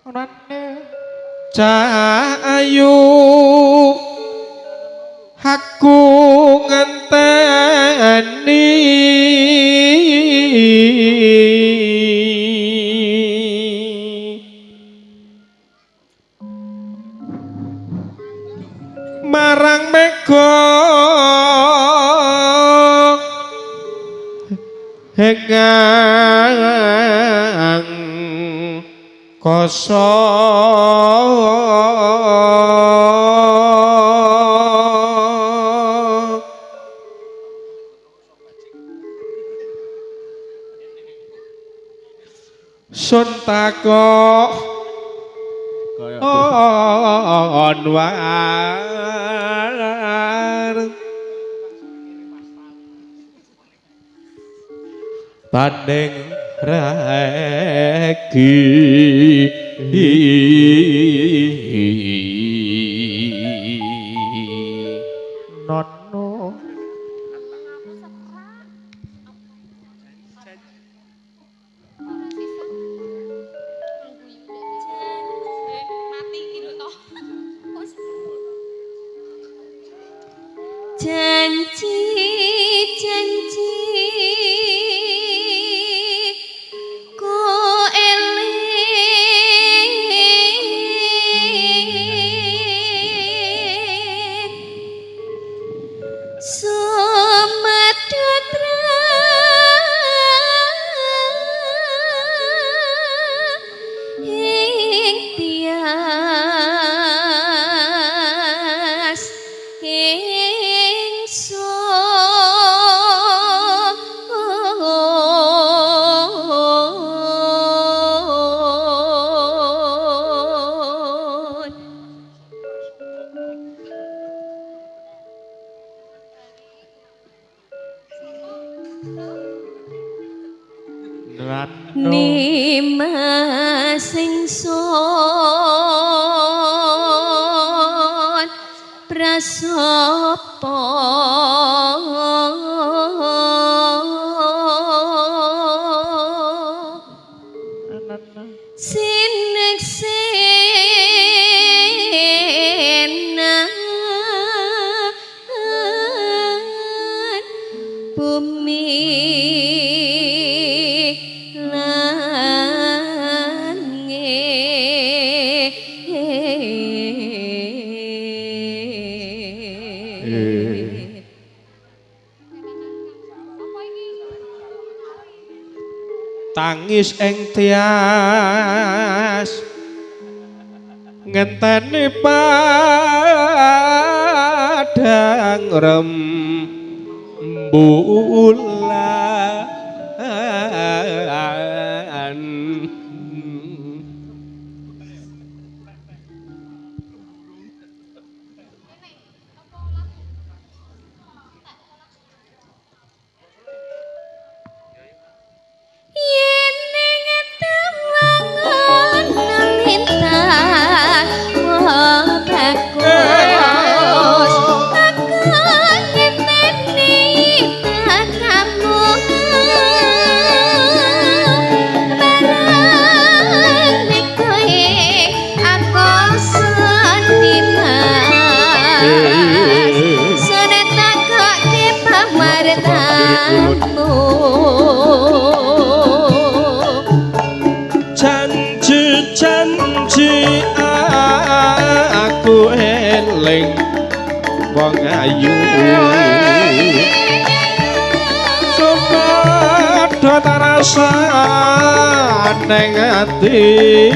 Cah ayu aku ngenteni marang mega hengang kosong sun takok anwar tanding regi nono janji janji ku eling sumadut ing tias Nimas ingsun prasapa sineksenan bumi tangis ing tias ngenteni padang rembulan. Janji-janji aku eling wong ayu supadha tarasa ning ati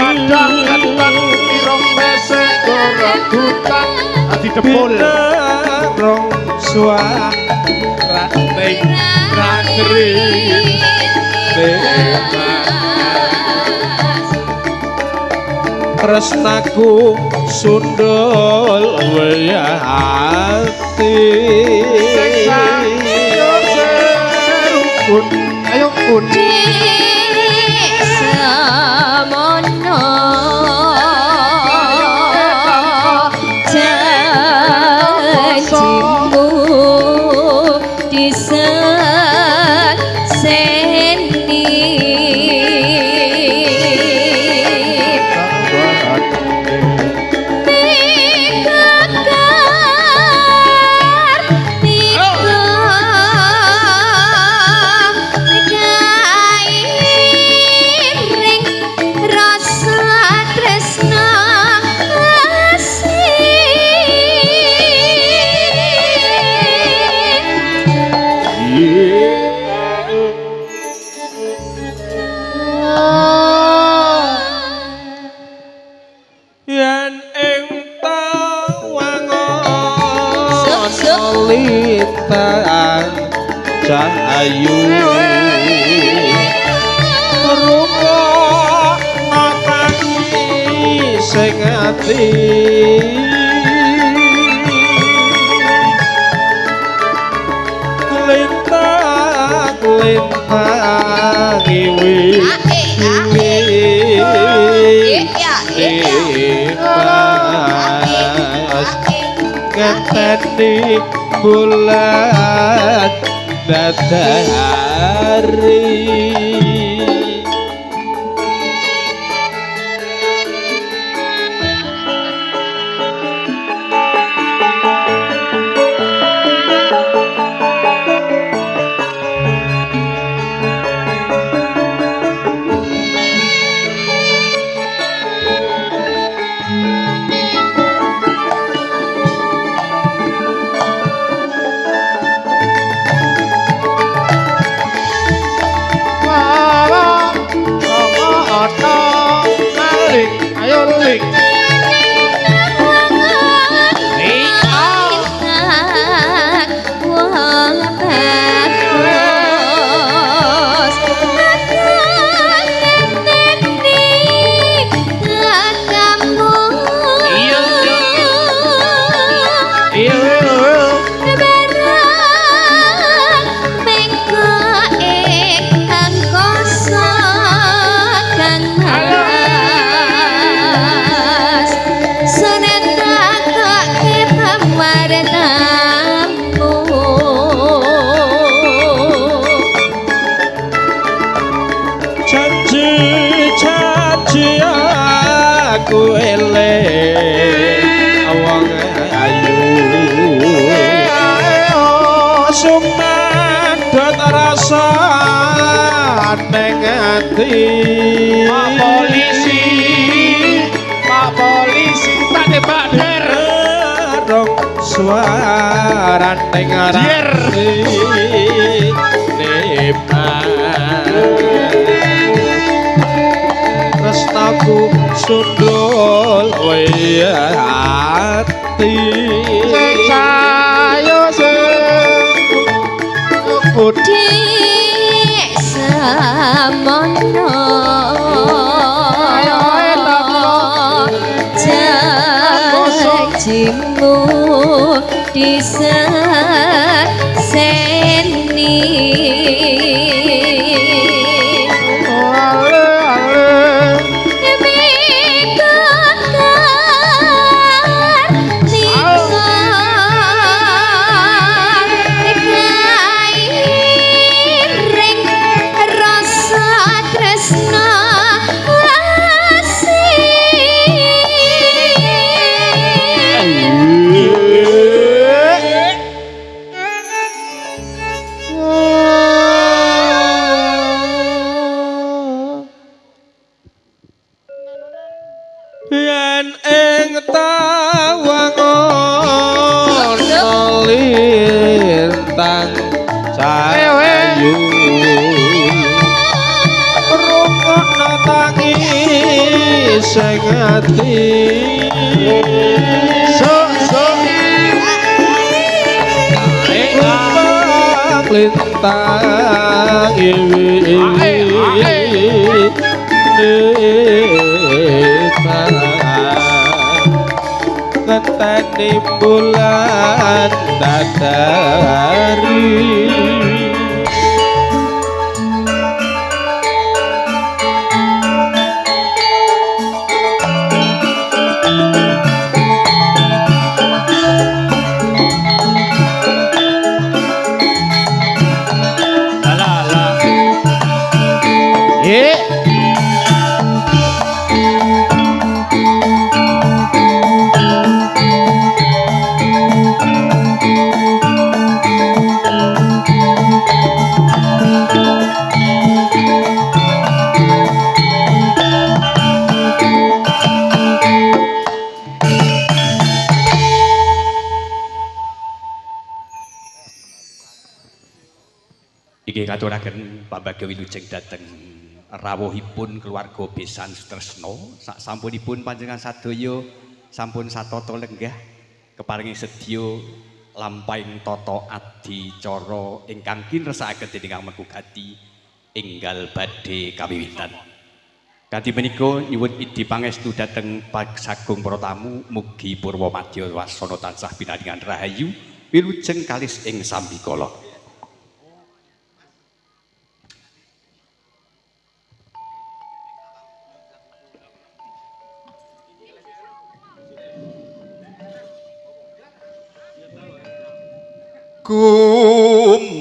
padang ketan irung pesek ora gutan ati depul rong suarane ratri tresnaku sundul weyati serukun ayo kun semono janjimu disekseni sing ati lintang lintang iwi mas ngenteni bulan dadari. Aku eling wong ayu sumandhot rasa ning ati. Pak polisi, Pak polisi tak tembak der rong suarane ngarasi tresnaku sundul wae ati sing sayo sing dik samono janjimu disekseni. Yen ing tawang ana lintang cahayu rungokno tangis sing ati lintang iwi ngenteni bulan dadari. Inggih katuraken pambagya wilujeng dhateng rawuhipun keluarga Besan Sutresno. Sak sampunipun panjenengan sadaya sampun satata lenggah keparingi sedya lampahing tata adicara ingkang kinresakaken dening Kang Mangku Gati enggal badhe kawiwitan. Kanthi menika nyuwun idhi pangestu dhateng Sagung para tamu, mugi purwa madya wasana tansah pinaringan rahayu wilujeng kalis ing sambikala. Gumelaring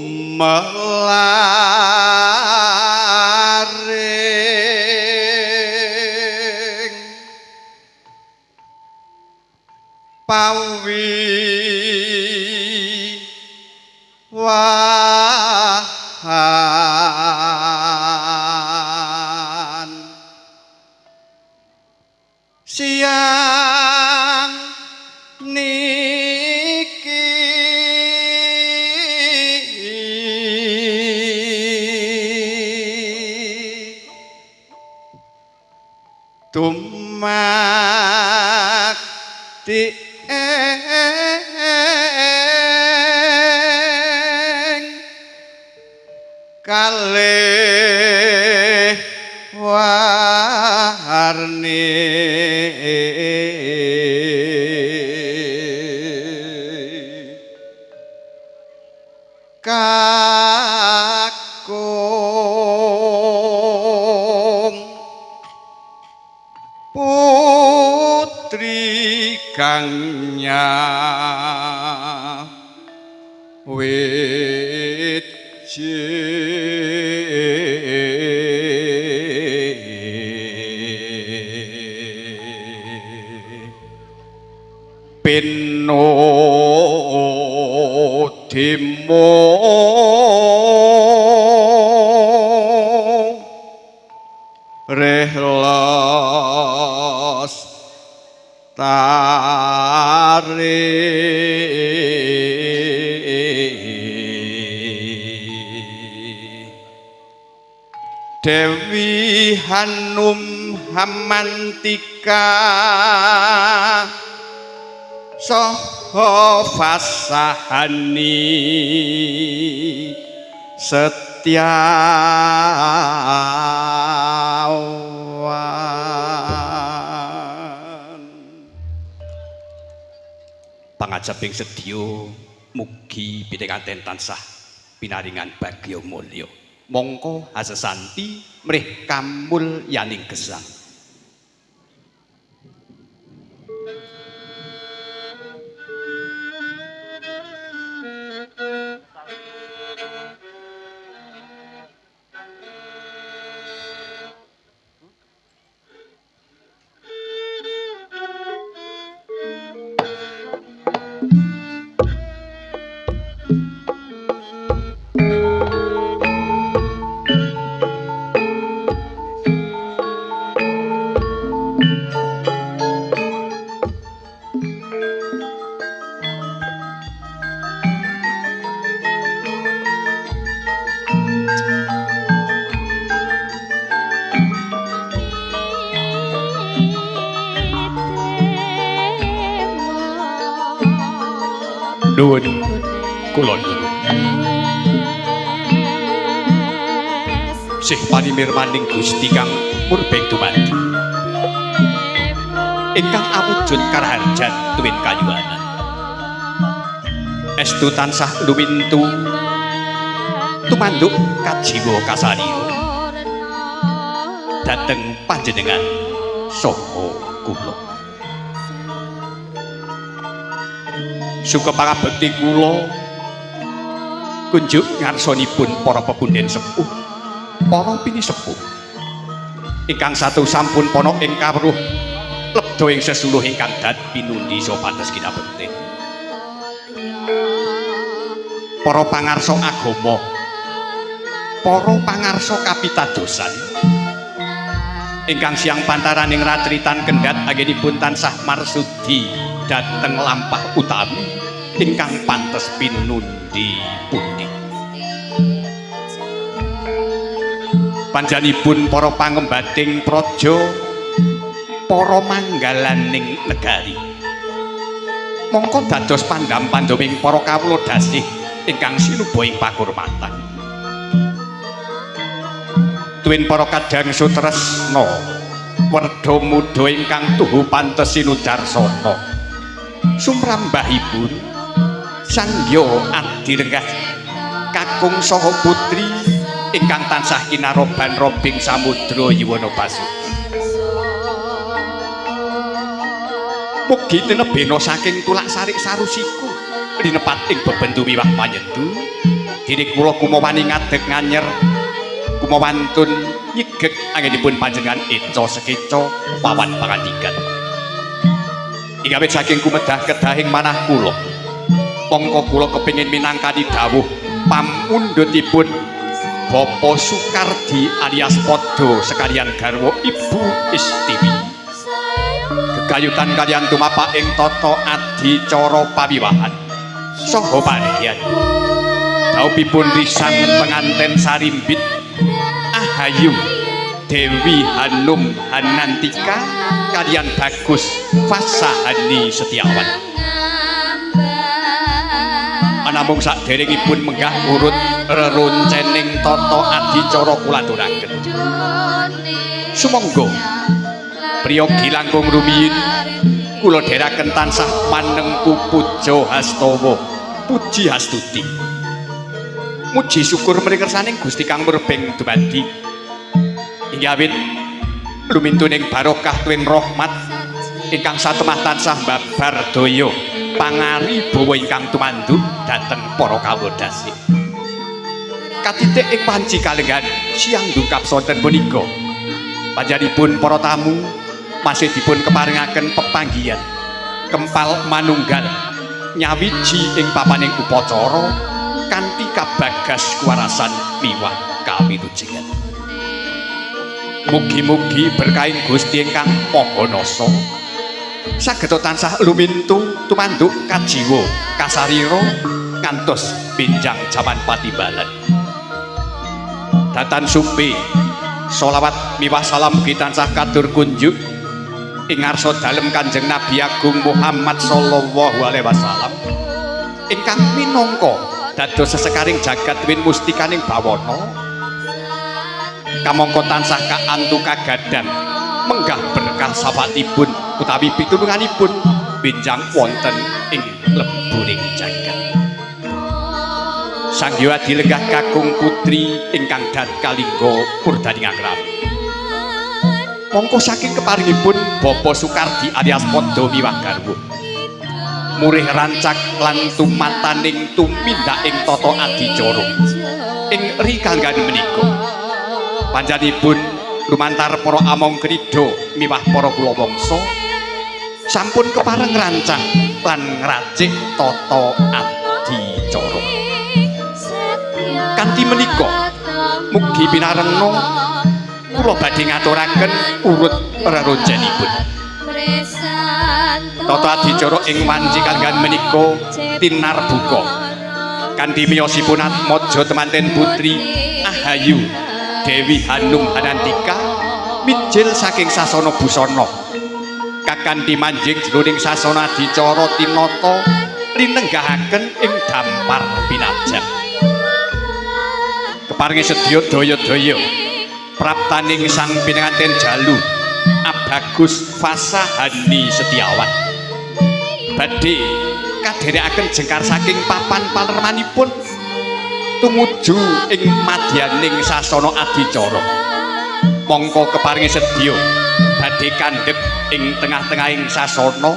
pawi wahan siang niki tumakti ing kalih warni kakung putri kang nyawit pino dimo rehlas tari Dewi Hanum Hamantika saha fasahani setyawan. Pangajaping sedya mugi pitekanten tansah pinaringan bagya mulya. Mongko hasesanti mrih kamulyaning gesang. Nuwun kula nuwun. Sih panimirmaning Gusti kang murbeng dumadi. Ingkang awujud karaharjan tuwin kayuwanan. Estu tansah luwintu tumanduk kajiwa kasarira dhateng panjenengan saha kula. Suka pangabekti kula kunjuk ngarsanipun para pepunden sepuh, para pinisepuh ingkang satu sampun pana ing kawruh lebda ing sesuluh ingkang dat pinundi saha pantes kinabekti. Para pangarsa agama, para pangarsa kapitadosan ingkang siang pantaraning ratritan kendhat anggenipun tansah marsudi dhateng lampah utami ingkang pantes pinundi pundi. Panjanipun para pangembating praja, para manggalaning negari, mongko dados pandham pandhoming para kawula dasih ingkang sinuba ing pakurmatan. Tuwin para kadang sutresna werda muda ingkang tuhu pantes sinudarsana. Sumrambahipun Sangya Adilenggah kakung saha putri ingkang tansah kinaroban robing samudra yuwana basuki. Mugi tinebena saking tulak sarik sarusiku linepat ing bebendu miwah panyedu dene kula kumawani ngadeg nganyer kumawantun nyigek anggenipun panjenengan eca sekeca pawan pangandikan. Ing awit saking kumedah kedahing manah kula, mongko kula kepengin minangkani dawuh pamundhutipun Bapak Sukardi alias Padha sekalian garwa Ibu Istiwi. Gegayutan kalian tumapak ing tata adicara pawiwahan saha panegian. Daupipun risan penganten sarimbit Ahayu Dewi Hanum Hanantika kalian Bagus Fasahani Setiawan. Anamung saderengipun menggah urut reroncening tata adicara kula aturaken. Sumangga priyogi langkung rumiyin kula dheraken tansah manengku puja hastawa puji hastuti. Muji syukur mring kersaning Gusti kang murbeng dumadi. Inggih awit lumintuning barokah tuwin rahmat ingkang satemah tansah babar daya pangaribawa ingkang tumanduk dhateng para kawula dasih. Katitik ing panci kalenggan siang dungkap sonten punika. Panjenenganipun para tamu masih dipun keparengaken pepanggihan kempal manunggal nyawiji ing papaning upacara kanthi kabagas kuwarasan miwah kawilujengan. Mugi-mugi berkahing Gusti ingkang Maha Nasa saged tansah lumintu tumanduk kajiwa kasarira ngantos benjang jaman patimbalan. Datan supi sholawat miwah salam mugi tansah katur kunjuk ing ngarsa dalem Kanjeng Nabi Agung Muhammad sallallahu alaihi wasallam ingkang minangka dados sesekaring jagat win mustikaning bawana kamangka tansah kaantu kagadang menggah berkah syafaatipun utawi pitulunganipun benjang wonten ing leburing jagat. Sanghyang Adilenggah kakung putri ingkang dat kalingga purdaning akrami. Mongko saking keparingipun Bapak Sukardi alias Padha miwah garwa murih rancak lan tumataning tumindak ing tata adicara ing rikanggan menika. Panjenenganipun lumantar para among krida miwah para kulawangsa sampun kepareng ngrancang lan ngracik tata adicara. Kanthi menika mugi pinarengna kula badhe ngaturaken urut reroncenipun. Tata adicara ing wanci kanggan menika tinarbuka kanthi miyosipun atmaja temanten putri Ahayu Dewi Hanum Hanantika mijil saking sasana busana kakanthi manjing jroning sasana adicara tinata linenggahaken ing dampar pinajak. Keparingi sedya daya-daya praptaning sang pinanganten jalu Abagus Fasahani Setiawan badhe kadherekaken jengkar saking papan palermanipun tumuju ing madyaning sasana adicara. Mongko keparingi sedya badhe kandhek ing tengah-tengahing sasana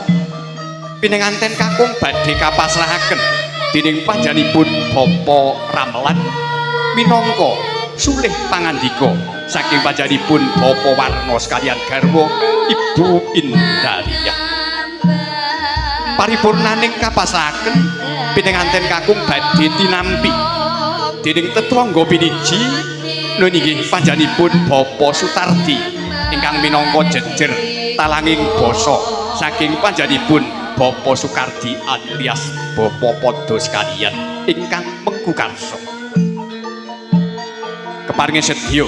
pinanganten kakung badhe kapasrahaken dening panjenenganipun Bapak Ramelan minangka sulih pangandika saking panjenenganipun Bapak Warno sekalian garwa Ibu Indaria. Paripurnaning kapasrahaken pinanganten kakung badhe tinampi dening tetangga piniji nun inggih panjenenganipun Bapak Sutardi ingkang minangka jejer talanging basa saking panjenenganipun Bapak Sukardi alias Bapak Padha sekalian ingkang mengku karsa. Keparingi sedya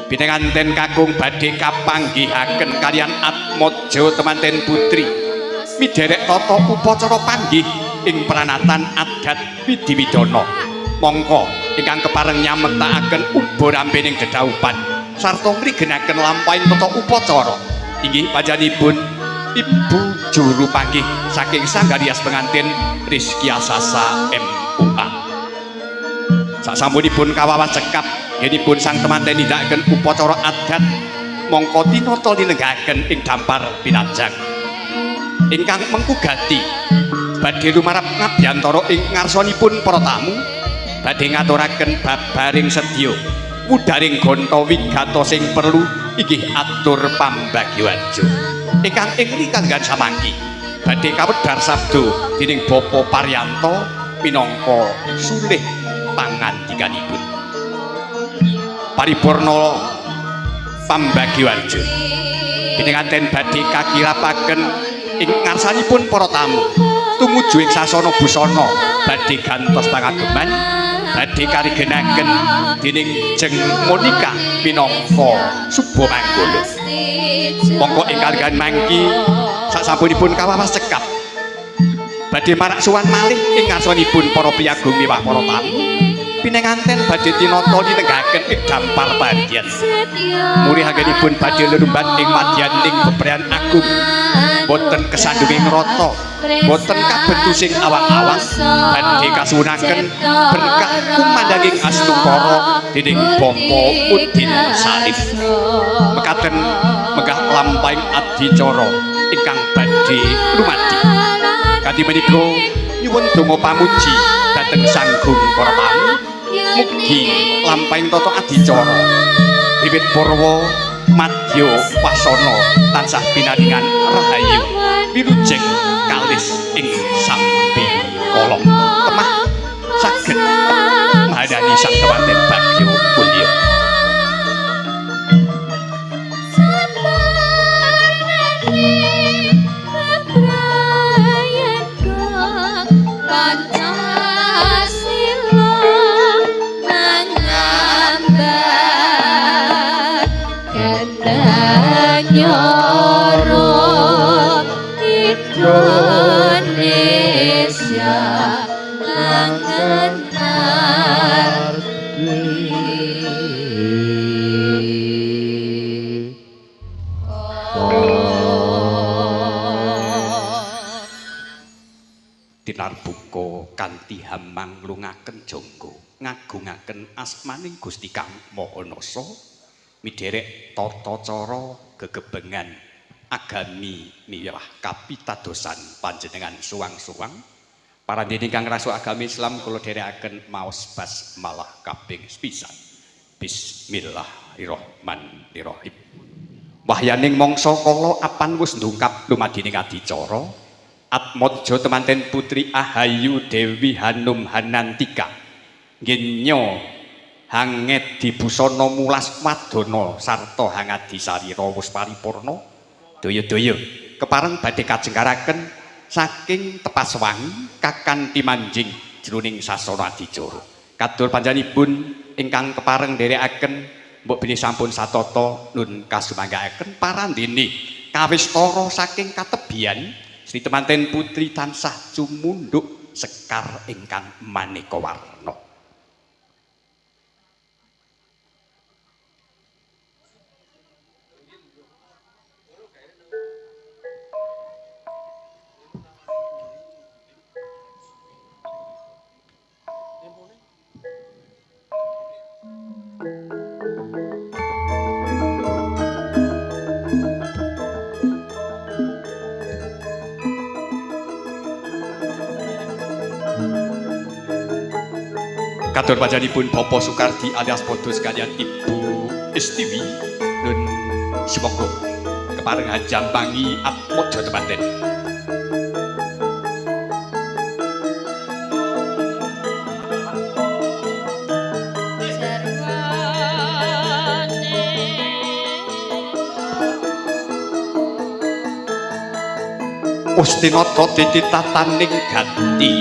pinanganten kakung badhe kapanggihaken kalian atmaja temanten putri midherek tata upacara panggih ing pranatan adat widiwidana. Mongko Ingkang kepareng nyamektakaken uba rambening dedhaupan sarta ngrigenaken lampahing tata upacara inggih panjenenganipun Ibu juru panggih saking Sanggar Rias Pengantin Rizky Sasa MUA. Sasampunipun kawawas cekap nggihipun sang temanten nindakaken upacara adat mongko tinata linenggahaken ing dampar pinajang. Ingkang mengku gati badhe lumarap ngabyantara ing ngarsanipun para tamu badhe ngaturaken babaring sedya wudaring gonta wigata sing perlu inggih atur pambagyawarja. Ingkang ing rikanggan samangki badhe kawedhar sabda dening Bapak Paryanto minangka sulih pangandikanipun. Paripurna pambagyawarja pinanganten badhe kakirapaken ing ngarsanipun para tamu tumuju ing sasana busana badhe gantos pangageman badhe karigenaken dening Jeng Monica minangka Suba Manggala. Mongko ing kaliyan mangki sasampunipun kawawas cekap badhe marak suwan malih ing ngarsanipun para priyagung miwah para tamu pinanganten badhe tinata linenggahaken ing dampar pandyan. Murih anggenipun badhe lelumban ing madyaning bebrayan agung boten kesandunging rata boten kabentusing awang-awang badhe kasuwunaken berkah kumandhanging astungkara dening Bapak Udin Salif. Mekaten megah lampahing adicara ingkang badhe lumadi. Kanthi menika nyuwun donga pamuji dhateng sanggung para tamu. Mugi lampahing tata adicara wiwit purwa madya wasana tansah pinaringan rahayu wilujeng kalis ing sambi kolong temah saged mahanani sang temanten bagya mulya. Indonesia langen arti. Tinarbuka kanthi hamang lungaken jangga ngagungaken asmaning Gusti Kang Maha Nasa midherek tata cara gegebengan agami miwah kapitadosan panjenengan suwang-suwang. Parandene ingkang rasuk agami Islam kula dherekaken maos basmalah kaping sepisan. Bismillahirrahmanirrahim. Wahyaning mangsa kala apan wis ndungkap lumadining adicara Atmaja temanten putri Ahayu Dewi Hanum Hanantika ngenya hangedi busana mulas wadana sarta hangadi sarira wis paripurna daya-daya kepareng badhe kajengkaraken saking tepas wangi kakanthi manjing jroning sasana adicara. Katur panjenenganipun ingkang kepareng nderekaken mbok bilih sampun satata nun kasumanggaaken parandene kawistara saking katebian Sri temanten putri tansah cumunduk sekar ingkang maneka warna. Katur panjenenganipun Bapak Sukardi alias Podo sekalian Ibu Istiwi nun sumangga kepareng hajampangi atmaja temanten. Ustinata tititataning gati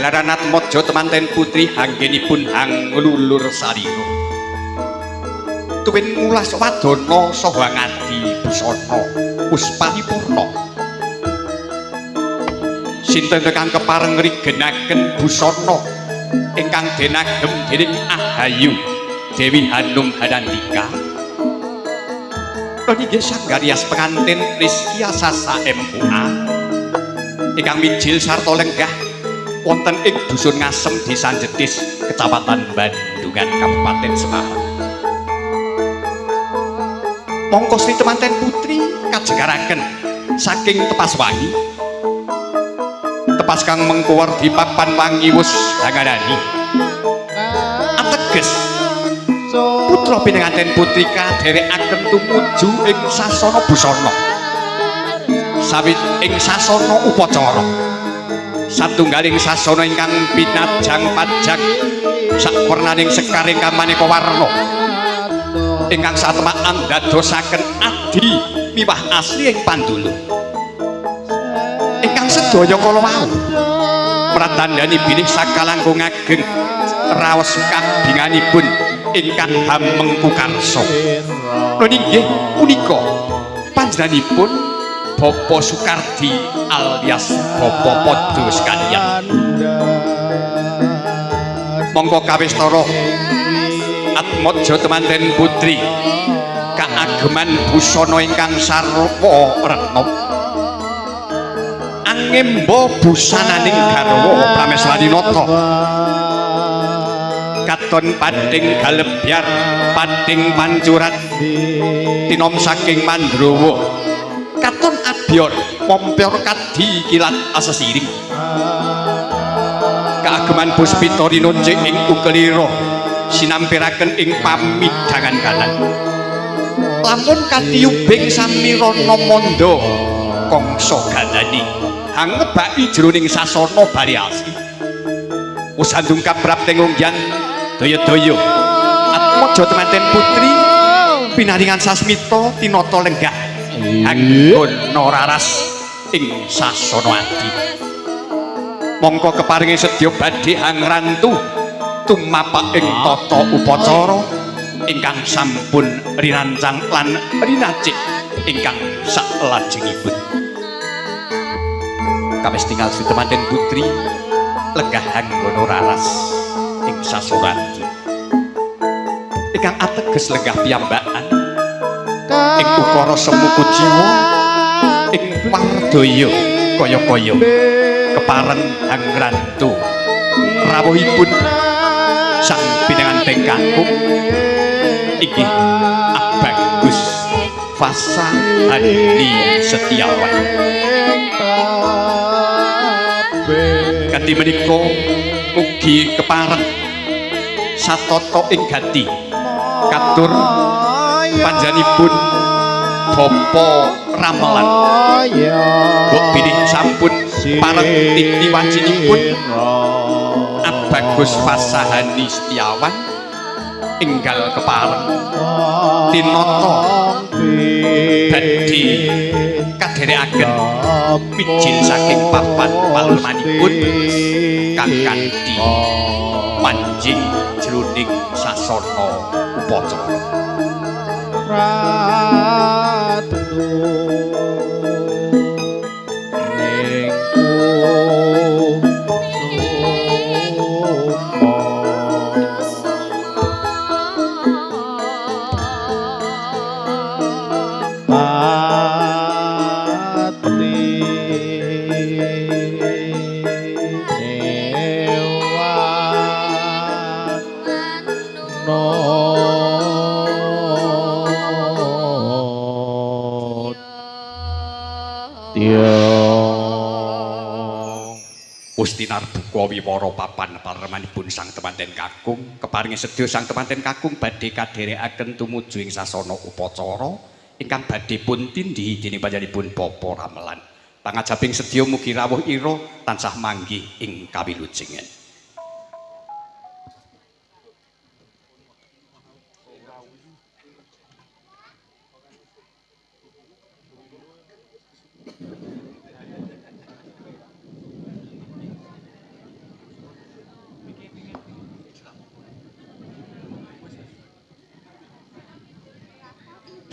jalaran atmaja temanten putri hanggenipun hanglulur sarira tuwin mulas wadana saha ngadi busana pusparipurna. Sinten ingkang kepareng ngrigenaken busana ingkang denagem dening Ahayu Dewi Hanum Hanandika. Lan inggih sanggar rias pengantin Rizkia Sasa MUA ingkang mijil sarta lenggah wonten ing dusun Ngasem Desa Jetis Kecamatan Bandungan Kabupaten Semarang. Mongko Sri Temanten Putri kajengaraken saking Tepas Wangi. Tepas kang mengkuwar di papan wangi wus hanganani. Ateges putra pinanganten putri kadherekaken tumuju ing sasana busana. Sawit ing sasana upacara. Satunggaling sasana ingkang pinajang pajang sakwernaning sekar ingkang maneka warna. Ingkang satemaan dadosaken adi miwah asli ing pandulu. Ingkang sedaya kala wau pratandhani bilih sakalangkung ageng raos kabinganipun ingkang hamengku karsa. Lha inggih punika panjenenganipun Bapak Sukardi alias Bapak Padha sekalian. Mongko kawistara Atmaja temanten putri kaageman busana ingkang sarwa retna angemba busananing garwa prameswari nata katon pading galebyar pading pancuran tinom saking Mandrawa katon abyor pompyor kadi kilat asesiring kaageman puspita rinunci ing ukelira sinampiraken ing pamidhangan kanan lamun katiyubing samirana mandha kangsa gandani hangebaki jroning sasana bariasi usandung kaprapting ungyan daya-daya Atmaja temanten putri pinaringan sasmita tinata lenggah anggona raras ing sasana adi. Mongko keparinge sedya badhe hangrantu tumapak ing tata upacara ingkang sampun rirancang lan rinacik ingkang saklajengipun. Kawis tinggal Sri Temanten Putri lenggah anggona raras ing sasana adi ingkang ateges lenggah piyambakan ing ukara semu kuciwa ing wardaya kaya-kaya kepareng hangrantu rawuhipun sang pinanganten kakung inggih Abagus Fasa Handi Setiawan. Kanthi menika ugi kepareng satata ing gati katur panjenenganipun Bapa Ramelan. Mbok bilih sampun pareng titi wacinipun Abagus Fasahani Setiawan enggal kepareng tinata badhe kadherekaken mijil saking papan palumanipun kang kanthi manjing jroning sasana upacara. Tinarbuka wiwara papan paremanipun sang temanten kakung keparinge sedya sang temanten kakung badhe kadherekaken tumuju ing sasana upacara ingkang badhe pun tindhi dening panjenenganipun Bapa Ramelan. Pangajaping sedya mugi rawuh ira tansah manggih ing kawilujengan.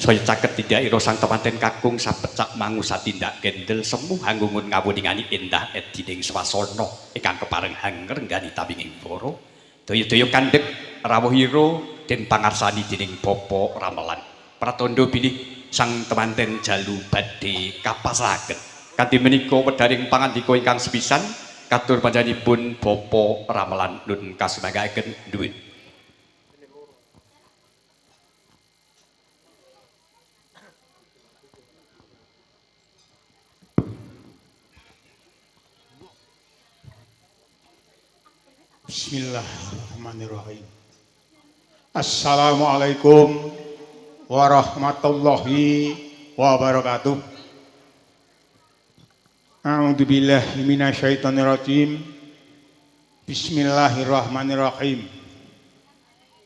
Saya caket tindak ira sang temanten kakung sapecak mangu satindak kendel semu hanggungun ngawuningani endah edining swasana ingkang kepareng hangrenggani tawinging para daya-daya kandhek rawuhira den pangarsani dening Bapak Ramelan. Pratandha bilih sang temanten jalu badhe kapasrahaken. Kanthi menika wedharing pangandika ingkang sepisan katur panjenenganipun Bapak Ramelan nun kasumanggaaken nuwun. Bismillahirrahmanirrahim. Assalamualaikum warahmatullahi wabarakatuh. A'udzubillahi minasyaitonirrajim. Bismillahirrahmanirrahim.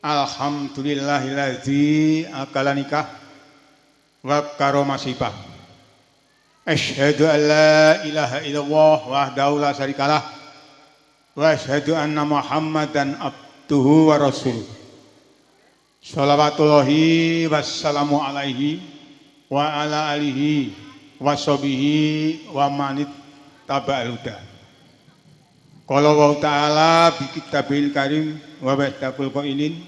Alhamdulillahillazi akala nikah wa karoma sifah. Asyhadu an la ilaha illallah wahdahu la syarikalah wa asyhadu anna Muhammadan abduhu wa rasuluh. Shalawatullahi wassalamu alaihi wa ala alihi wa sahbihi wa manit taba'al huda. Qala wa ta'ala bi kitabil karim wa baitaqul qailin.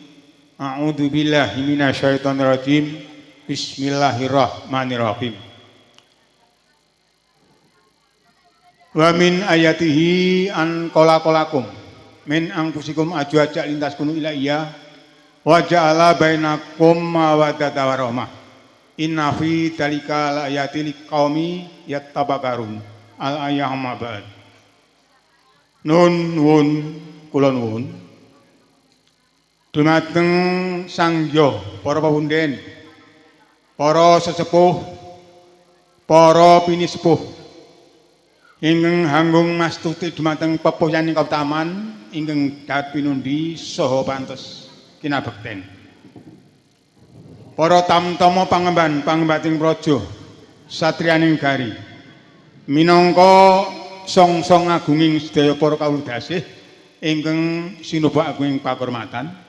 A'udzu billahi minasyaitonir rajim. Bismillahirrahmanirrahim. Wa min ayatihi an qalaqalakum min anfusikum azwaja lintaskunu ilaiha wa ja'ala bainakum mawaddata warahmah. Inna fi dzalika laayatin liqaumi yattabakarun. Al ayah mabad. Nun wun kula nuwun dumateng sangya para pepunden, para sesepuh, para pinisepuh ingkang hanggung mastuti dumateng pepuhyaning kautaman ingkang dahat pinundi saha pantes kinabekten. Para tamtama pangemban pangembating praja satriyaning gari minangka songsong agunging sedaya para kawula dasih ingkang sinubak agunging pakurmatan.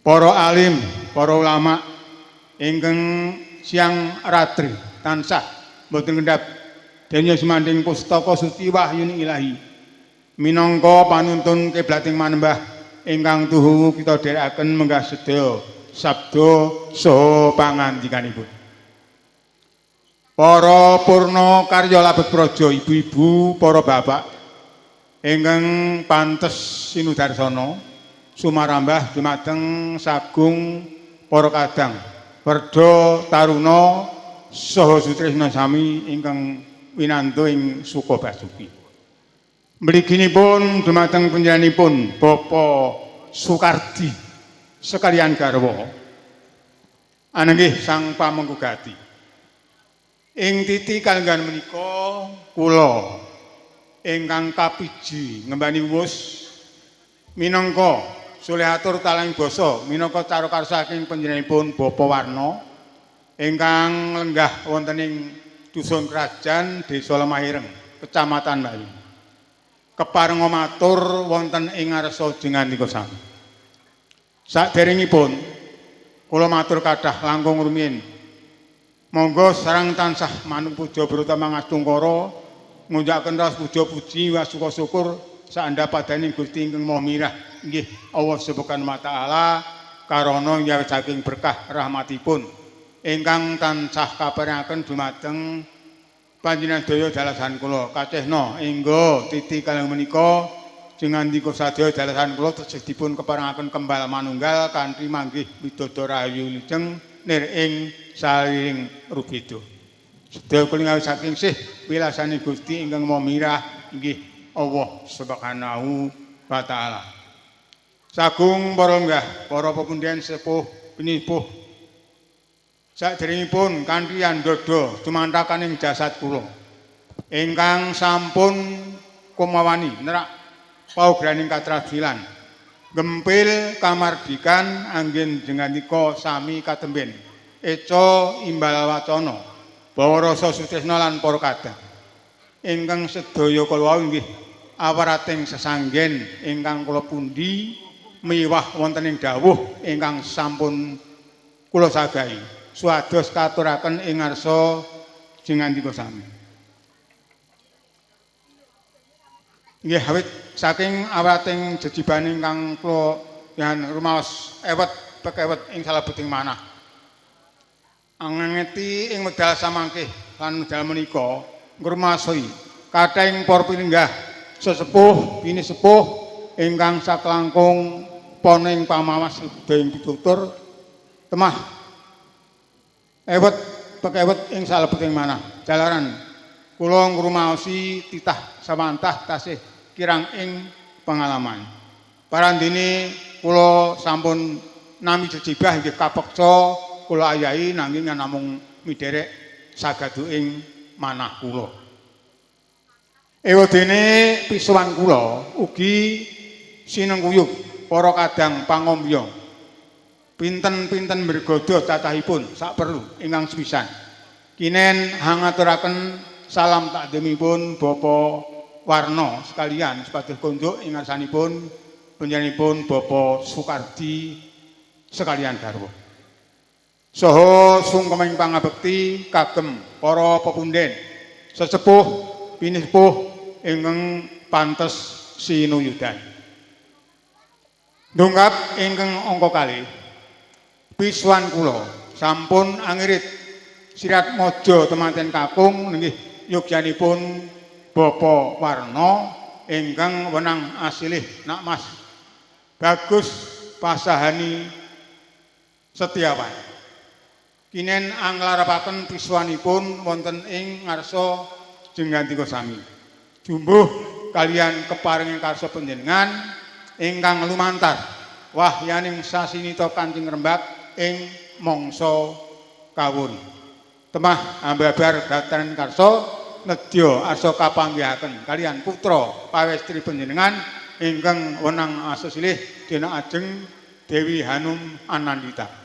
Para alim, para ulama ingkang siang ratri tansah mboten kendhap denya sumandhing pustaka suci wahyuning ilahi minangka panuntun kiblating manembah ingkang tuhu kita dherekaken menggah sedaya sabda saha pangandikanipun. Para purna karya labet praja, ibu-ibu, para bapak ingkang pantes sinudarsana sumarambah dumateng sagung para kadang werda taruna saha sutresna sami ingkang winantu ing Suka Basuki. Mliginipun dumateng panjenenganipun Bapak Sukardi sekalian garwa anenggih sang pamengku gati. Ing titi kalenggan menika kula ingkang kapiji ngembani wus minangka solehatur talang basa minangka cara saking panjenenganipun Bapak Warno ingkang lenggah wonten ing Dusun Krajan, Desa Lemah Ireng, Kecamatan Bayu. Keparenga matur wonten ing ngarsa jengandika sami. Saderengipun kula matur kathah langkung rumiyin. Monggo sareng tansah manuk puja brata mangastungkara ngunjakaken raos puja puji wa suka syukur saandhap padaning Gusti ingkang Maha Mirah inggih Allah Subhanahu wa taala karana saking berkah rahmatipun ingkang tansah kaparingaken dumateng panjenengan sedaya dalasan kula kacehna engga titi kalih menika jengandika sadaya dalasan kula tesih dipun keparengaken kembal manunggal kanthi manggih widodo rahayu wilujeng nir ing saliring rubeda. Sedaya kula saking sih wilasane Gusti ingkang Maha Mirah inggih Allah Subhanahu wa taala. Sagung para lenggah, para pepunden sepuh pinisepuh saderengipun kanthi andhadha tumantakaning jasad kula ingkang sampun kumawani nerak paugraning katradilan gempil kamardikan anggen jengandika sami katemben eca imbal wacana bawa rasa sutresna lan para kadang ingkang sedaya kala wau inggih awarating sesanggen ingkang kula pundi miwah wonten ing dawuh ingkang sampun kula sagahi. Suwados katuraken ing ngarsa jengandika sami. Nggih awit saking awating jejibane ingkang kula yan rumaos ewet pekewet ing salebeting manah. Angengeti ing wekdal samangke lan wekdal menika ngrumasoi kathahing para pininggah sesepuh pinisepuh ingkang saklangkung poning pamawas ing pitutur temah ewet pekewet ing salebeting manah. Jalaran kula ngrumaosi titah sawantah tasih kirang ing pengalaman. Parandene kula sampun nami jejibah inggih kapeksa kula ayahi nanging namung midherek sagaduking manah kula. Ewadene pisuwan kula ugi sinengkuyung para kadang pangombyong. Pinten-pinten mrigodo cacahipun sak perlu ingkang sepisan. Kinen hangaturaken salam takdhimipun Bapak Warno sekalian supados konjuk ing ngarsanipun panjenenganipun Bapak Sukardi sekalian garwa. Saha sungkeming pangabekti kagem para pepunden sesepuh pinisepuh ingkang pantes sinuyudan. Dongkap ingkang angka kalih pisuwan kula sampun angirit sirat maja temanten kakung nggih yogyanipun Bapak Warno ingkang wenang asilih nak Mas Bagus Pasahani Setiawan. Kinen anglarapaken pisuwanipun wonten ing ngarsa jenggandika sami. Jumbuh kalian keparinging karsa panjenengan ingkang lumantar wahyaning sasinita kancing rembag ing mangsa kawon. Temah ambabar dataran karsa nedya arsa kapanggihaken kalian putra pawestri panjenengan ingkang wenang asesilih dina ajeng Dewi Hanum Anandita.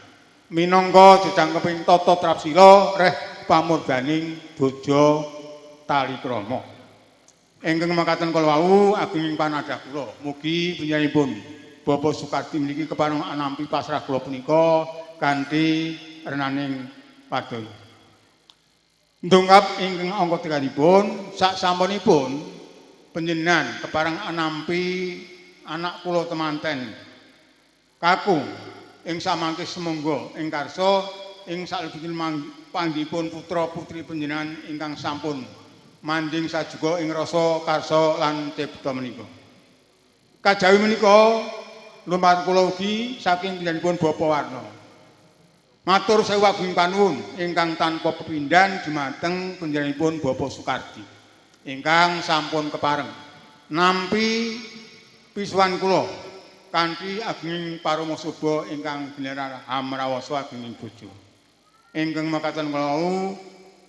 Minangka jejangkeping tata trapsila reh pamurbaning bojo talikrama. Ingkang makaten kala wau agenging panadhah kula. Mugi panjenenganipun Bapak Sukardi meniki kepareng anampi pasrah kula punika kanthi renaning padaya. Ndongkap ingkang angka tiganipun sak sampunipun panjenengan kepareng anampi anak kula temanten kakung ing samangke semangga ing karsa ing salebetipun panggihipun putra putri panjenengan ingkang sampun manjing sajuga ing rasa karsa lan cipta menika. Kajawi menika lumantar kula ugi saking panjenenganipun Bapak Warno. Matur sewu agunging panuwun ingkang tanpa pepindhan dumateng panjenenganipun Bapak Sukardi ingkang sampun kepareng nampi pisuwan kula kanthi agenging paramasobha ingkang binerar hamrawasa agenging bojo. Ingkang mekaten kula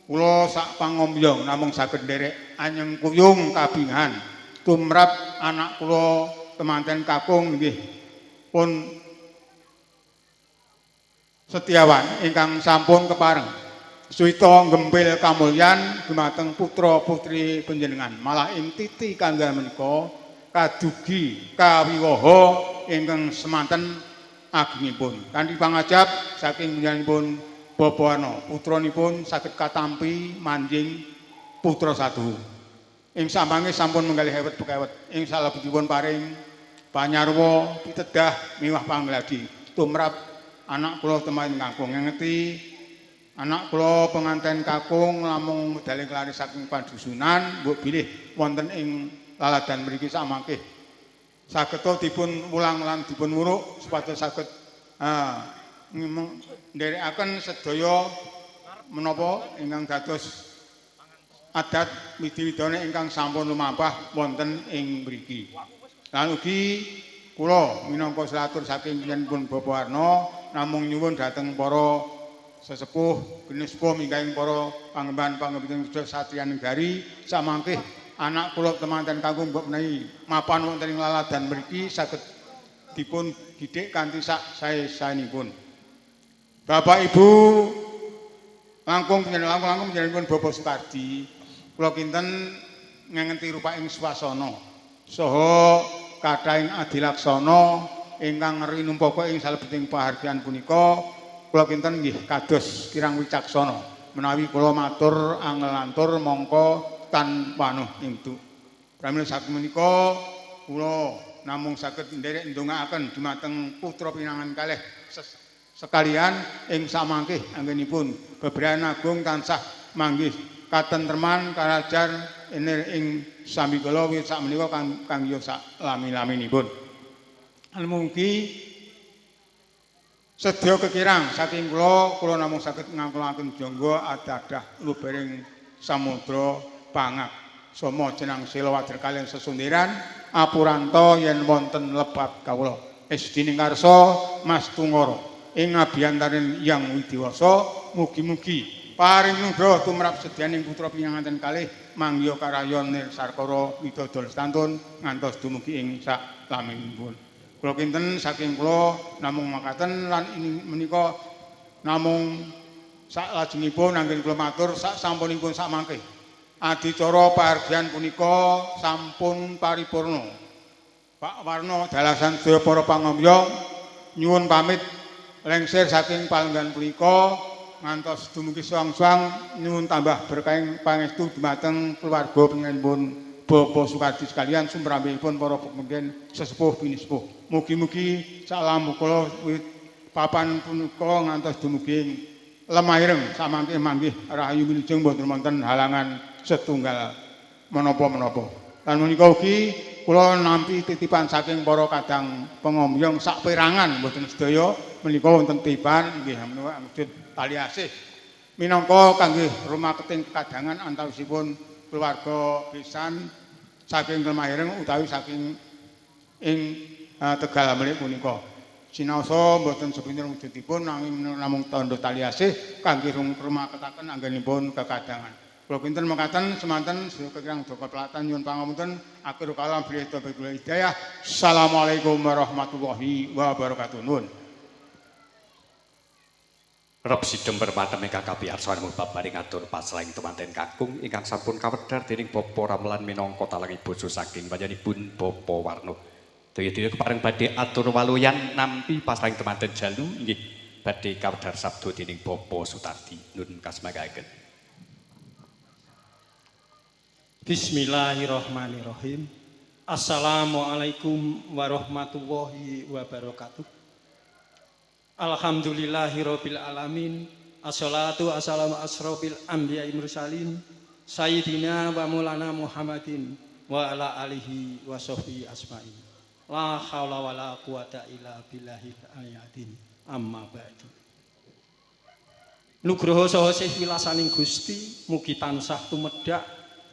kula sak pangombyong namung saged nderek anyeng kuyung kabingahan tumrap anak kula temanten kakung nggih pun Setiawan ingkang sampun kepareng suwita gempil kamulyan dumateng putra putri panjenengan malah ing titi kangga menika kadugi kawiwaha ingkang semanten agengipun kanthi pangajap saking panjenenganipun Bapak Warno putranipun saged katampi manjing putra satu ing sampange sampun menggalih ewet pekewet ing salebetipun paring panyarwa pitedah miwah pangladi tumrap anak kula temanten kakung ngengeti anak kula penganten kakung namung medal kelari saking padusunan mbok bilih wonten ing laladan mriki samangke sageta dipun wulang lan dipun wuruk supados saged nderekaken sedaya menapa ingkang dados adat widi-widane ingkang sampun lumampah wonten ing mriki. Lan ugi kula minangka selatur saking panjenenganipun Bapak Warno namung nyuwun dhateng para sesepuh pinusepuh minggahing para pangemban-pangemban satriya negari samangke anak kula temanten kakung mbok menawi mapan wonten ing laladan mriki saged dipun didik kanthi sak sae-saenipun. Bapak Ibu langkung panjenengan langkung panjenenganipun Bapak Sukardi kula kinten ngengeti rupaing swasana saha kathahing adilaksana ingkang rinumpaka ing salebeting pahargyan punika kula kinten nggih kados kirang wicaksana menawi kula matur angelantur mongko tan wanuh ing du. Pramila saking menika kula namung saged nderek ndongaaken dumateng putra pinangan kalih sekalian ing samangke anggenipun bebrayan agung tansah manggih katentreman karajan enir ing sambikala wit sakmenika kang ya sak lami-laminipun. Mugi sedaya kekirang saking kula, kula namung saged ngangkulaken jangga adadah lubering samudra pangak. Soma jenang sila wader kaliyan sesundiran apuranta yen wonten lepat kawula. Esdining karsa Mas Tungara ing abiyantaring Hyang Widiwasa mugi-mugi paring nugroho tumrap sedyaning putra pinanganten kalih mangya karayon nir sarkara widodo lestantun ngantos dumugi ing sak laminipun. Kula kinten saking kula namung makaten lan ini menika namung sak lajengipun anggen kula matur sak sampunipun sak mangke. Adicara pahargyan punika sampun paripurna. Pak Warno dalasan sedaya para pangomyong nyuwun pamit lengser saking palenggan punika ngantos dumugi suwang-suwang nyuwun tambah berkahing pangestu dumateng keluarga panjenenganipun Bapak Sukardi sekalian sumrambahipun para pemimpin sesepuh pinisepuh. Mugi-mugi salam kula wit papan punika ngantos dumugi lemah ireng samangke manggih rahayu wilujeng boten wonten halangan setunggal menapa-menapa. Lan menika ugi kula nampi titipan saking para kadang pengomyong saperangan boten sedaya menika wonten titipan nggih menika wujud tali asih minangka kangge rumaketing kekadangan antawisipun keluarga besan saking Lemah Ireng utawi saking ing Tegal Melik punika. Sinaosa mboten sepinten wujudipun nanging namung tandha tali asih kangge rumaketaken anggenipun kekadangan. Kula kinten mekaten semanten sedaya kekirang jaka pelatan nyuwun pangapunten akhir kalam bilih taufik wal hidayah. Assalamualaikum warahmatullahi wabarakatuh. Nuwun. Rep sidhem permatem ingkang kapiyarsan babaring atur pasraing temanten kakung ingkang sampun kawedhar dening Bapak Ramlan minangka talang bojo saking panjenenganipun Bapak Warno. Daya-daya kepareng badhe atur waluyan nampi pasraing temanten jalu inggih badhe kawedhar sabda dening Bapak Sutardi. Nun kasmanggaken. Bismillahirrahmanirrahim. Assalamualaikum warahmatullahi wabarakatuh. Alhamdulillahirabbil alamin. Assalatu wassalamu asrofil anbiya'i mursalin sayyidina wa maulana Muhammadin wa ala alihi wa sahbihi asma'in. La haula wala quwata illa billahil aliyyil amma ba'du. Nugroho saha sih wilasaning Gusti mugi tansah tumedhak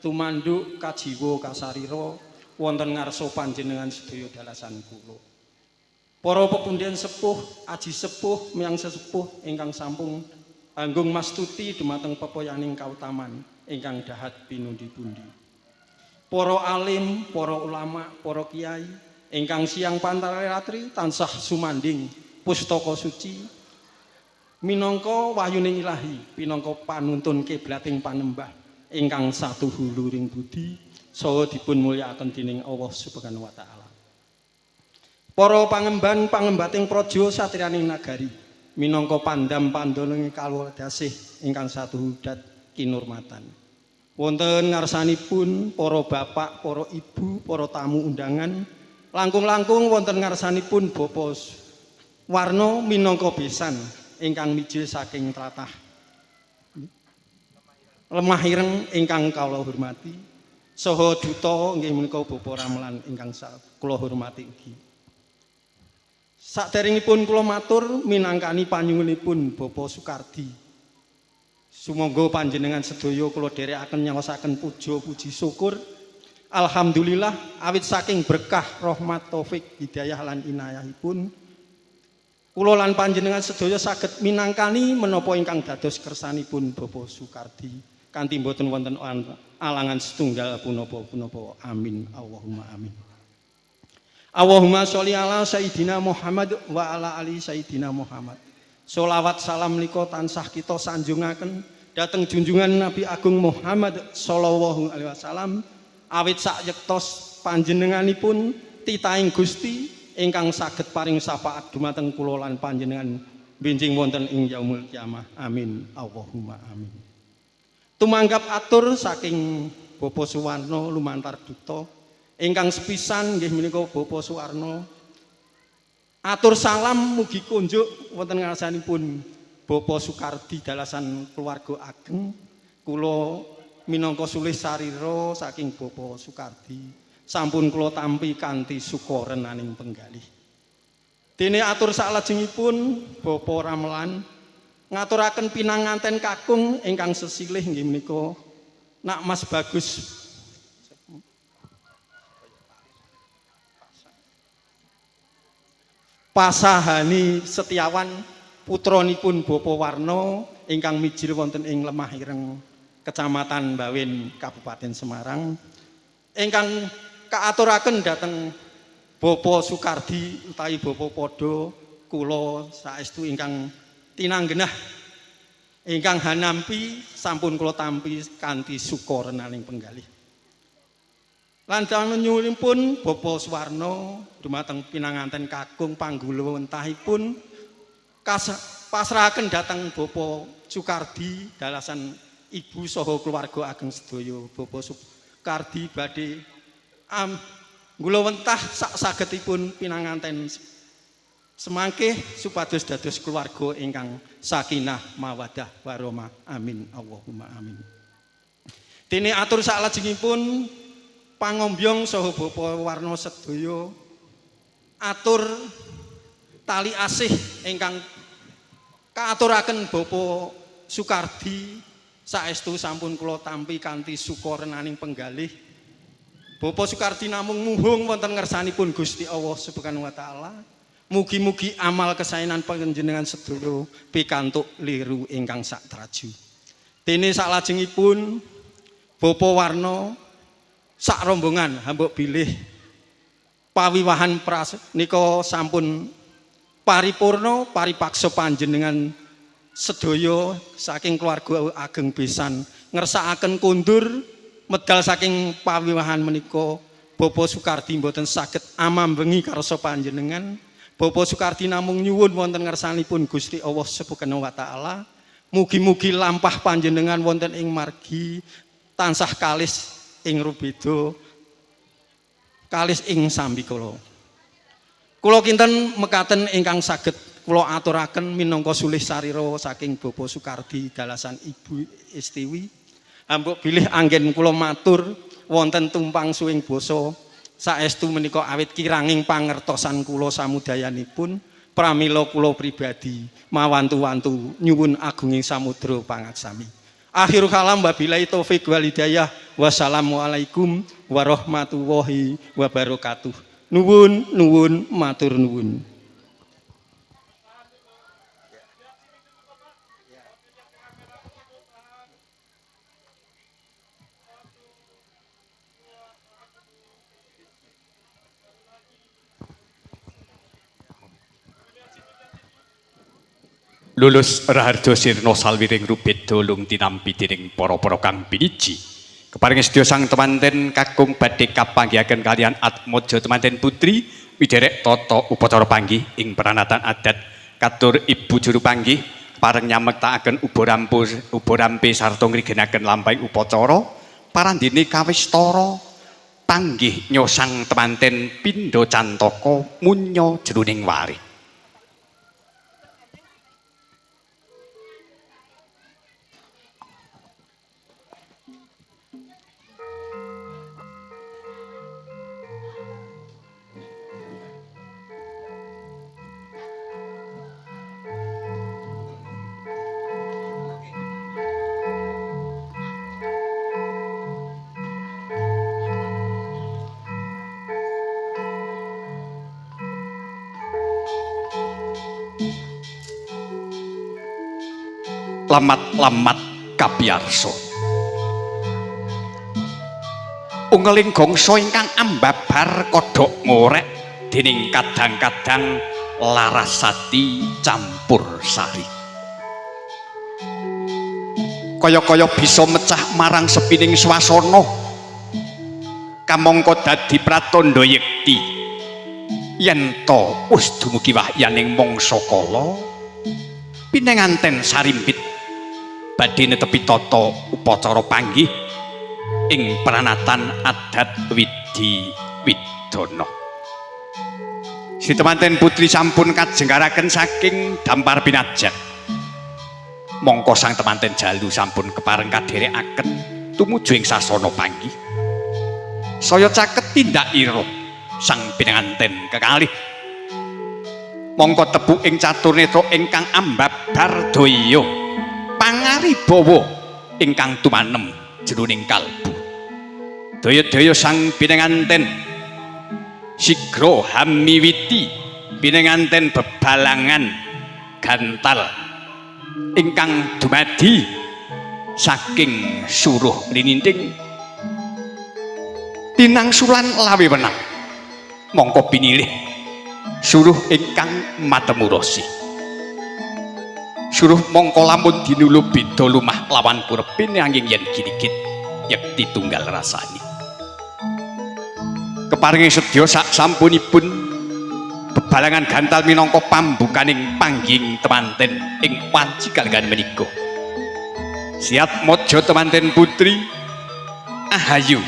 tumanduk kajiwa kasarira wonten ngarsa panjenengan sedaya dalasan kula. Para pepundhen sepuh, aji sepuh, miyang sesepuh ingkang sampun anggung mastuti dumateng pepoyaning kautaman ingkang dahat pinundi-pundi. Para alim, para ulama, para kiai ingkang siang pantare ratri tansah sumanding pustaka suci minangka wahyuning ilahi, pinangka panuntun kiblating panembah ingkang satuhu luring budi saha dipun mulyakaken dening Allah Subhanahu wa taala. Para pangemban pangembating praja satriyaning nagari minangka pandam pandonenge kawula dasih ingkang satuhu dat kinurmatan. Wonten ngarsanipun para bapak, para ibu, para tamu undangan, langkung-langkung wonten ngarsanipun Bapak Warno minangka besan ingkang mijil saking tlatah Lemah Ireng ingkang kawula hormati saha duta inggih menika Bapak Ramlan ingkang kula hormati ugi. Saderengipun kula matur minangkani panyuwunipun Bapak Sukardi. Sumangga panjenengan sedaya kula dherekaken nyaosaken puja puji syukur. Alhamdulillah awit saking berkah rahmat taufik hidayah lan inayahipun kula lan panjenengan sedaya saged minangkani menapa ingkang dados kersanipun Bapak Sukardi kanthi mboten wonten alangan setunggal punapa-punapa. Amin Allahumma amin. Allahumma sholli ala Sayyidina Muhammad wa ala ali Sayyidina Muhammad. Sholawat salam nika tansah kita sanjungaken dhateng junjungan Nabi Agung Muhammad sallallahu alaihi wasallam awit sakyektos panjenenganipun titahing Gusti ingkang saged paring syafaat dumateng kula lan panjenengan benjing wonten ing yaumul kiamah. Amin Allahumma amin. Tumanggap atur saking Bapak Suwarno lumantar duta ingkang sepisan nggih menika Bapak Suwarno atur salam mugi kunjuk wonten ngarsanipun Bapak Sukardi dalasan keluarga ageng. Kula minangka sulih sarira saking Bapak Sukardi sampun kula tampi kanthi suka renaning penggalih. Dene atur saklajengipun Bapak Ramelan ngaturaken pinanganten kakung ingkang sesilih nggih menika Nak Mas Bagus Pasahani Setiawan putranipun Bapak Warno ingkang mijil wonten ing Lemah Ireng Kecamatan Bawen Kabupaten Semarang ingkang kaaturaken dhateng Bapak Sukardi utawi Bapak Padha kula saestu ingkang tinanggenah ingkang hanampi sampun kula tampi kanthi suka renaning penggalih. Lan nyuwunipun Bapak Suwarno dumateng pinanganten kakung panggulawentahipun pasrahaken dhateng Bapak Sukardi dalasan ibu saha keluarga ageng sedaya. Bapak Sukardi badhe nggulawentah sak sagetipun pinanganten semangkih supados dados keluarga ingkang sakinah mawadah warahmah. Amin Allahumma amin. Dene atur saklajengipun pangombyong saha Bapak Warno sedaya atur tali asih ingkang kaaturaken Bapak Sukardi saestu sampun kula tampi kanthi suka renaning penggalih. Bapak Sukardi namung muhung wonten ngersanipun Gusti Allah Subhanahu wa taala. Mugi-mugi amal kesaenan panjenengan sedaya pikantuk liru ingkang satraju. Dene saklajengipun Bapak Warno sak rombongan hambuk bilih pawiwahan nika sampun paripurna paripaksa panjenengan sedaya saking keluarga ageng besan ngersakaken kondur medal saking pawiwahan menika. Bapak Sukardi mboten saged amambengi karsa panjenengan. Bapak Sukardi namung nyuwun wonten ngersanipun Gusti Allah Subhanahu wa taala. Mugi-mugi lampah panjenengan wonten ing margi tansah kalis ing rubeda kalis ing sambikala. Kula kinten mekaten ingkang saged kula aturaken minangka sulih sarira saking Bapak Sukardi dalasan Ibu Istiwi. Ambok bilih anggen kula matur wonten tumpang suwing basa saestu menika awit kiranging pangertosan kula samudayanipun pramila kula pribadi mawantu-wantu nyuwun agunging samudra pangaksami. Akhirul kalam wabillahi taufik wal hidayah. Wassalamualaikum warahmatullahi wabarakatuh. Nuwun nuwun matur nuwun. Lulus Raharjo Sirna salwiring rubeda lung tinampi dening para-para kang piniji. Keparing sedaya sang temanten kakung badhe kapanggihaken kalian Atmaja temanten putri widerek tata upacara panggih ing pranatan adat katur ibu juru panggih pareng nyamektakaken uba rampe sarta ngrigenaken lampahing upacara parandene kawistara panggih nyosang temanten pindha cantaka munya jroning warih. Lamat-lamat kapiyarsa ungeling gongso ingkang ambabar kodhok ngorek dening kadang-kadang larasati campur sari kaya-kaya bisa mecah marang sepining swasana kamangka dadi pratandha yekti yen ta wis dumugi wahyaning mangsa kala. Pinenganten sarimbit badhe netepi tata upacara panggih ing pranatan adat Widi Widana. Sri temanten putri sampun kajenggaraken saking dampar pinajak. Mongko sang temanten jalu sampun kepareng kadherekaken tumuju ing sasana panggih. Saya caket tindak ira sang pinanganten kekalih. Mongko tebu ing catur netra ingkang ambabar daya pangaribawa ingkang tumanem jroning kalbu. Daya-daya sang pinanganten sigra hamiwiti pinanganten bebalangan gantal ingkang dumadi saking suruh lininding tinangsulan lawe wenang. Mongko pinilih suruh ingkang matemurosi. Suruh mongko lamun dinulu beda lumah lawan kurepin angin yen giligit yekti tunggal rasani. Keparingi sedya sak sampunipun bebalangan gantal minangka pambukaning pangging temanten ing wanci kalenggan menika. Siat mojo temanten putri Ahayu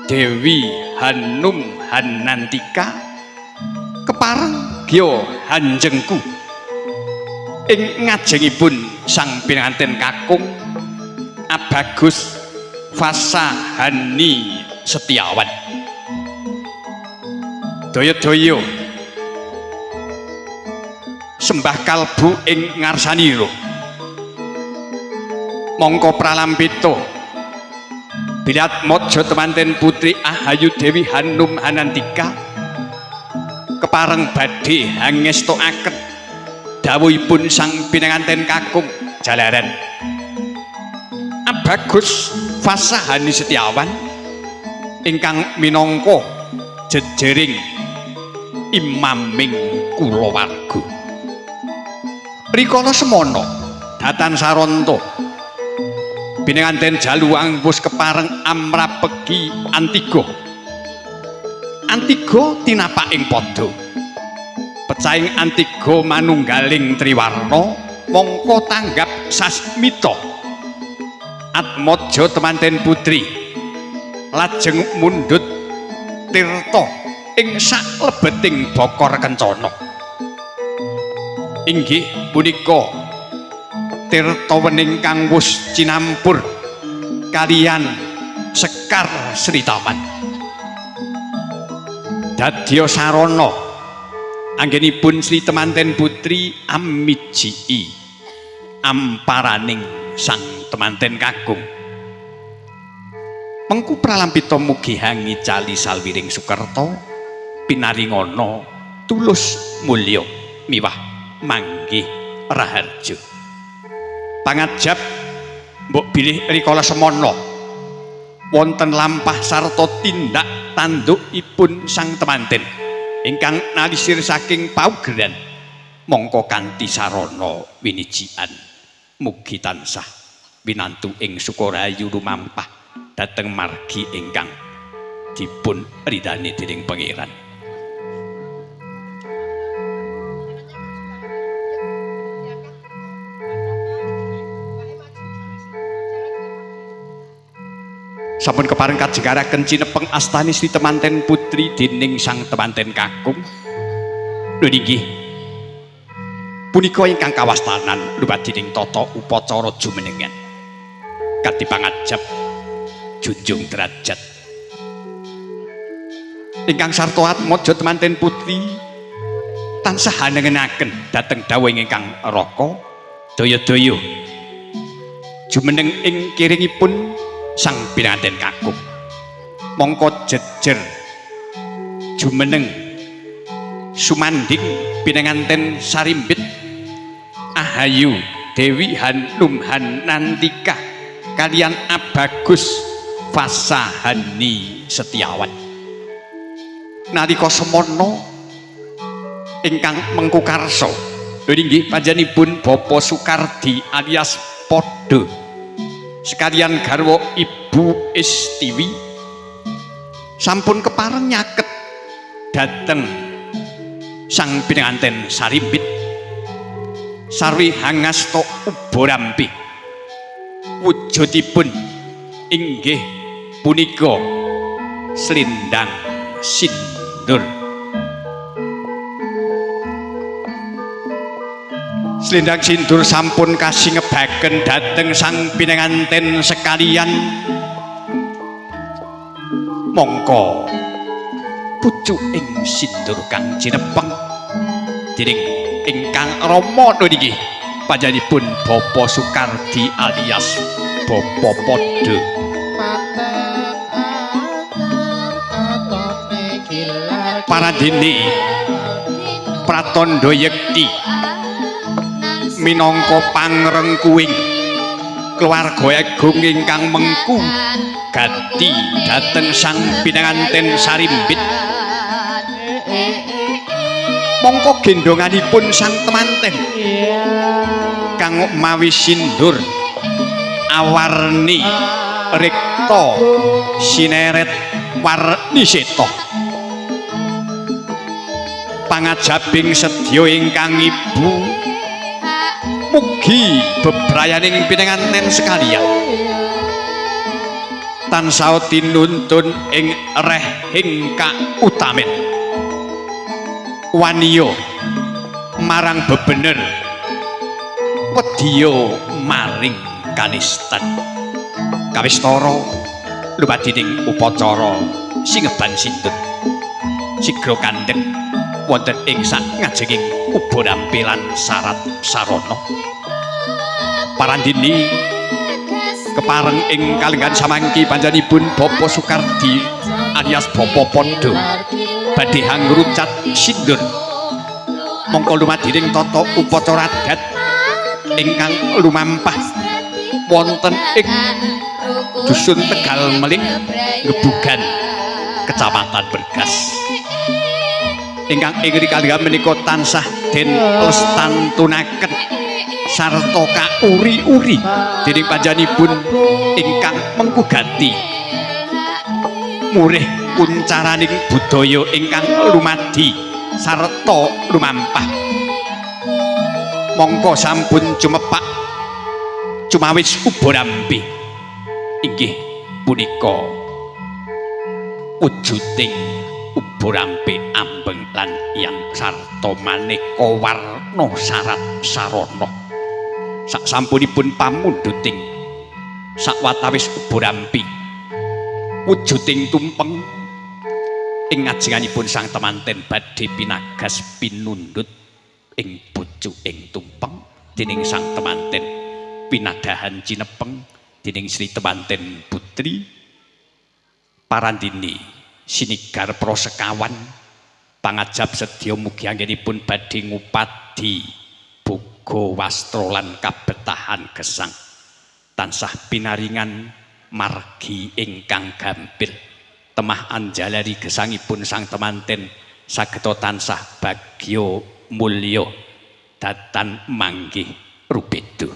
Dewi Hanum Hanantika kepareng gya hanjengku ing ngajengipun sang pinanganten kakung Abagus Fasahani Setiawan. Daya-daya sembah kalbu ing ngarsanira. Mongko pralampita bilat mojo temanten putri Ahayu Dewi Hanum Hanantika kepareng badhe hangestokaken dawuhipun sang pinanganten kakung jalaran Abagus Fasahani Setiawan ingkang minangka jejering imaming kulawarga. Rikala semana datan saranta pinanganten jalu wis kepareng amrapegi Antiga. Antiga tinapak ing padha. Pecahing Antiga manunggaling triwarna mongko tanggap sasmita. Atmaja temanten putri lajeng mundhut tirta ing saklebeting bokor kencana. Inggih punika tirta wening kang wus cinampur kaliyan sekar Sritaman. Dadya sarana anggenipun Sri temanten putri amijii amparaning sang temanten kakung. Mengku pralampita mugi hangicali salwiring sukerta pinaringana tulus mulya miwah manggih raharja. Pangajap mbok bilih rikala semana wonten lampah sarta tindak tandukipun sang temanten ingkang nalisir saking paugeran mongko kanthi sarana winijian mugi tansah winantu ing sukarayu lumampah dhateng margi ingkang dipun ridani dening Pangeran. Sampun kepareng kajengaraken cinepeng astani Sri temanten putri dening sang temanten kakung. Lho inggih punika ingkang kawastanan lumadining tata upacara jumenengan kanthi pangajap junjung derajat ingkang sarta atmaja temanten putri tansah hanengenaken dhateng dawuh ingkang raka daya-daya jumeneng ing kiringipun sang pinanganten kakung. Mongko jejer jumeneng sumanding pinanganten sarimbit Ahayu Dewi Hanum Hanantika kaliyan Abagus Fasahani Setiawan. Nalika semana ingkang mengku karsa inggih panjenenganipun Bapak Sukardi alias Padha sekalian garwa Ibu Istiwi sampun kepareng nyaket dhateng sang pinanganten sarimbit. Sarwi hangasta ubarampe. Wujudipun inggih punika slendang sindur. Slendang sindur sampun kasingebaken dhateng sang pinanganten sekalian. Mongko pucuking sindur kang cinepeng dening ingkang rama niki panjenenganipun Bapak Sukardi alias Bapak Padha. Parandene pratandha yekti minangka pangrengkuing keluarga agung ingkang mengku gati dhateng sang pinanganten sarimbit. Mongko gendonganipun sang temanten kang mawi sindur awarni rikta sineret warni seta. Pangajabing sedya ingkang ibu mugi bebrayaning pinanganten sekalian tansah tinuntun ing rehing kautamen. Waniya marang bebener, wedya maring kanistan. Kawistara lumadining upacara singeban sindur sigra kandheng wonten ing sak ngajenging ubarampe lan sarat sarana. Parandene kepareng ing kalenggan samangki panjenenganipun Bapak Sukardi alias Bapak Padha badhe hangrucat sindur. Mongko lumadining tata upacara adat ingkang lumampah wonten ing dusun Tegal Melik, Gebugan, Kecamatan Bergas. Ingkang ing kalenggan menika tansah den lestantunaken sarta kauri-uri dening panjenenganipun ingkang mengku gati murih kuncaraning budaya ingkang lumadi sarta lumampah. Mongko sampun cumepak cumawis ubarampe inggih punika wujuding ubarampe ambeng lan iyang sarta maneka warna sarat sarana. Sak sampunipun pamundhuting sawatawis ubarampe wujuding tumpeng ing ngajenganipun sang temanten badhe pinagas pinundhut ing pucuking tumpeng dening sang temanten pinadahan cinepeng dening Sri Temanten Putri. Parandene sinigar prosekawan pangajab sedya mugi anggenipun badhe ngupadi boga wastra lan kabetahan gesang tansah pinaringan margi ingkang gampil temah anjalari gesangipun sang temanten sageta tansah bagya mulya datan manggih rubedo.